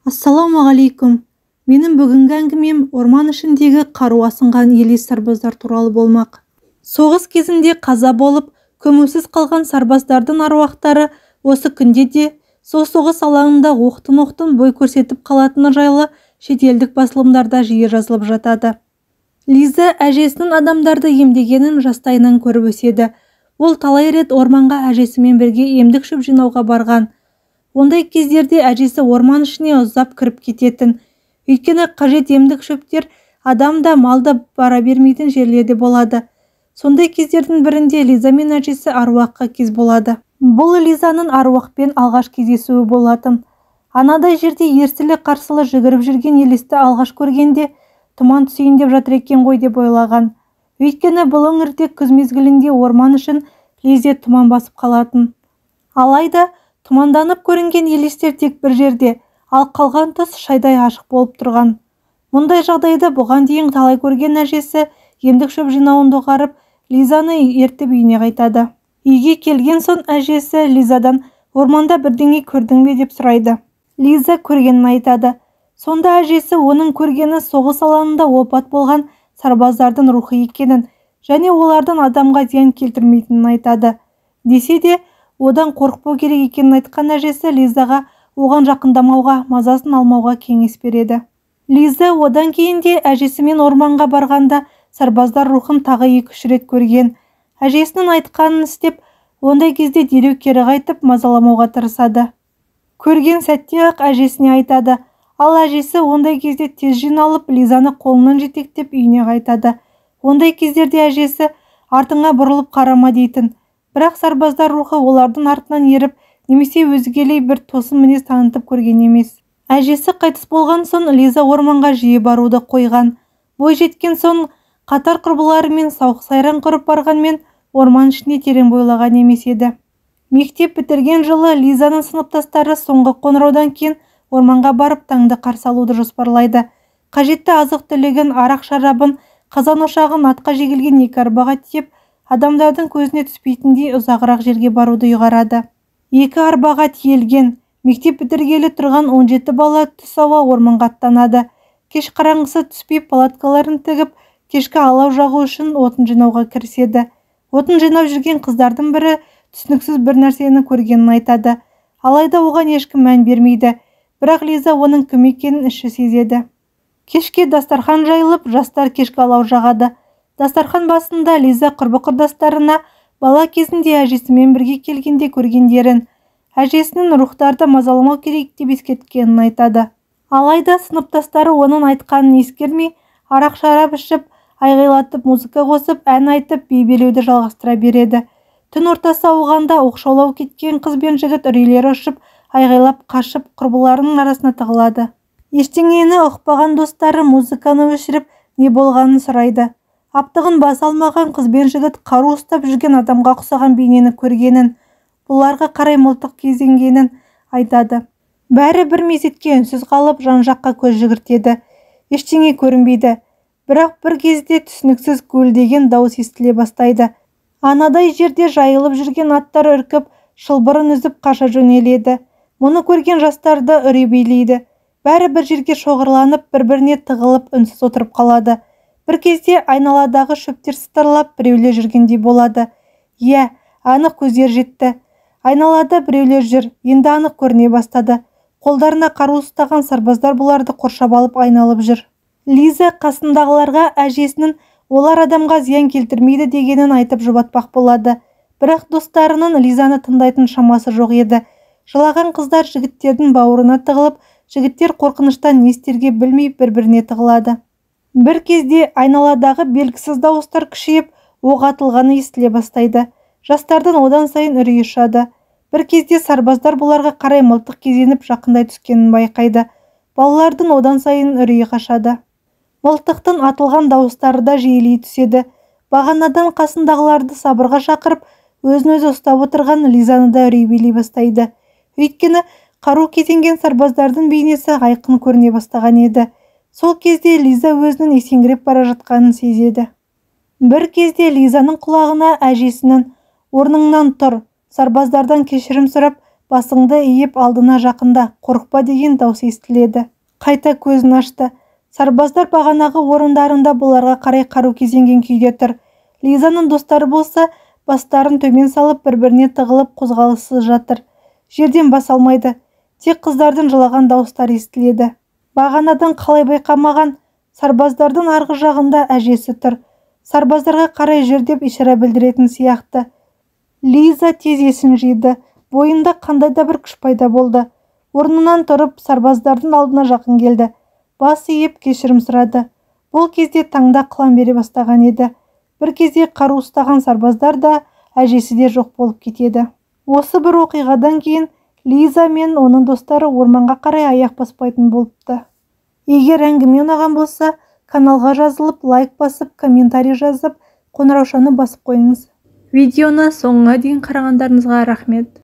Ассалаумағалейкум. Менің бүгінгі әңгімем орман ішіндегі қару асынған елес сарбаздар туралы болмақ. Соғыс кезінде қаза болып, көмусіз қалған сарбаздардың аруақтары осы күнде де сол соғыс алаңында оқтын-оқтын бой көрсетіп қалатыны жайлы шетелдік басылымдарда жиі жазылып жатады. Лиза әжесінің адамдарды емдегенін жастайынан көріп өседі. Ол талай рет орманға әжесімен бірге емдік шөп жинауға барған. Ондай кездерде әжесі орман ішіне ұзап кіріп кететін. Өйткені қажет емдік шөптер адам да мал да бара бермейтін жерлерде болады. Сондай кездердің бірінде Лиза мен әжесі аруаққа кез болады. Бұл Лизаның аруақпен алғаш кездесуі болатын. Анадай жерде ерсілі-қарсылы жүгіріп жүрген елесті алғаш көргенде тұман түсейін деп жатыр екен ғой деп ойлаған. Өйткені бұл өңірде күз мезгілінде орман ішін лезде тұман басып қалатын. Алайда тұманданып көрінген елестер тек бір жерде, ал қалған тұс шайдай ашық болып тұрған. Мұндай жағдайды бұған дейін талай көрген әжесі емдік шөп жинауын доғарып, Лизаны ертіп үйіне қайтады. Үйге келген соң әжесі Лизадан орманда бірдеңе көрдің бе деп сұрайды. Лиза көргенін айтады. Сонда әжесі оның көргені соғыс алаңында опат болған сарбаздардың рухы екенін және олардың адамға зиян келтірмейтінін айтады. Десе де, одан қорықпау керек екенін айтқан әжесі Лизаға оған жақындамауға, мазасын алмауға кеңес береді. Лиза одан кейін де әжесімен орманға барғанда сарбаздар рухын тағы 2-3 рет көрген. Әжесінің айтқанын істеп, ондай кезде дереу кері қайтып мазаламауға тырысады. Көрген сәтте-ақ әжесіне айтады. Ал әжесі ондай кезде тез жиналып, Лизаны қолынан жетектеп үйіне қайтады. Ондай кездерде әжесі артыңа бұрылып қарама дейтін. Бірақ сарбаздар рухы олардың артынан еріп, немесе өзгелей бір тосын мінез танытып көрген емес. Әжесі қайтыс болған соң Лиза орманға жиі баруды қойған. Бой жеткен соң қатар құрбыларымен сауық-сайран құрып барғанмен орман ішіне терең бойлаған емес еді. Мектеп бітірген жылы Лизаның сыныптастары соңғы қоңыраудан кейін орманға барып таңды қарсы алуды жоспарлайды. Қажетті азық-түлігін, арақ-шарабын, қазан ошағын атқа жегілген екі арбаға тиеп, адамдардың көзіне түспейтіндей ұзағырақ жерге баруды ұйғарады. Екі арбаға тиелген, мектеп бітіргелі тұрған 17 бала түс ауа орманға аттанады. Кеш қараңғысы түспей палаткаларын тігіп, кешкі алау жағу үшін отын жинауға кіріседі. Отын жинап жүрген қыздардың бірі түсініксіз бір нәрсені көргенін айтады. Алайда оған ешкім мән бермейді. Бірақ Лиза оның кім екенін іші сезеді. Кешке дастархан жайылып, жастар кешкі алау жағады. Дастархан басында Лиза құрбы-құрдастарына бала кезінде әжесімен бірге келгенде көргендерін, әжесінің рухтарды мазаламау керек деп ескерткенін айтады. Алайда сыныптастары оның айтқанын ескермей, арақ-шарап ішіп, айғайлатып музыка қосып, ән айтып, би билеуді жалғастыра береді. Түн ортасы ауғанда оқшаулау кеткен қыз бен жігіт үрейлері ұшып, айғайлап қашып, құрбыларының арасына тығылады. Ештеңені ұқпаған достары музыканы өшіріп, не болғанын сұрайды. Аптығын баса алмаған қыз бен жігіт қару ұстап жүрген адамға ұқсаған бейнені көргенін, бұларға қарай мылтық кезенгенін айтады. Бәрі бір мезетке үнсіз қалып, жан-жаққа көз жүгіртеді. Ештеңе көрінбейді. Бірақ бір кезде түсініксіз гуілдеген дауыс естіле бастайды. Анадай жерде жайылып жүрген аттар үркіп, шылбырын үзіп қаша жөнеледі. Мұны көрген жастарды үрей билейді. Бәрі бір жерге шоғырланып, бір-біріне тығылып, үнсіз отырып қалады. Бір кезде айналадағы шөптер сытырлап, біреулер жүргендей болады. Иә, анық көздер жетті. Айналада біреулер жүр, енді анық көріне бастады. Қолдарына қару ұстаған сарбаздар бұларды қоршап алып айналып жүр. Лиза қасындағыларға әжесінің олар адамға зиян келтірмейді дегенін айтып жұбатпақ болады. Бірақ достарының Лизаны тыңдайтын шамасы жоқ еді. Жылаған қыздар жігіттердің бауырына тығылып, жігіттер қорқыныштан не істерге білмей бір-біріне тығылады. Бір кезде айналадағы белгісіз дауыстар күшейіп, оқ атылғаны естіле бастайды. Жастардың одан сайын үрейі ұшады. Бір кезде сарбаздар бұларға қарай мылтық кезеніп жақындай түскенін байқайды. Балалардың одан сайын үрейі қашады. Мылтықтың атылған дауыстары да жиілей түседі. Бағанадан қасындағыларды сабырға шақырып, өзін-өзі ұстап отырған Лизаны да үрей билей бастайды. Өйткені қару кезенген сарбаздардың бейнесі айқын көріне бастаған еді. Сол кезде Лиза өзінің есеңгіреп бара жатқанын сезеді. Бір кезде Лизаның құлағына әжесінің «Орныңнан тұр, сарбаздардан кешірім сұрап, Басыңды иіп алдына жақында, қорықпа деген дауыс естіледі. Қайта көзін ашты. Сарбаздар бағанағы орындарында бұларға қарай қару кезенген күйде тұр. Лизаның достары болса, бастарын төмен салып, бір-біріне тығылып қозғалыссыз жатыр. Жерден бас алмайды. Тек қыздардың жылаған дауыстары естіледі. Бағанадан қалай байқамаған, сарбаздардың арғы жағында әжесі тұр. Сарбаздарға қарай жүр деп ишара білдіретін сияқты. Лиза тез есін жиды. Бойында қандай да бір күш пайда болды. Орнынан тұрып, сарбаздардың алдына жақын келді. Бас иіп кешірім сұрады. Бұл кезде таңда қылаң бере бастаған еді. Бір кезде қару ұстаған сарбаздар да, әжесі де жоқ болып кетеді. Осы бір оқиғадан кейін Лиза мен оның достары орманға қарай аяқ баспайтын болыпты. Егер әңгіме ұнаған болса, каналға жазылып, лайк басып, комментарий жазып, қоңыраушаны басып қойыңыз. Видеоны соңына дейін қарағандарыңызға рахмет.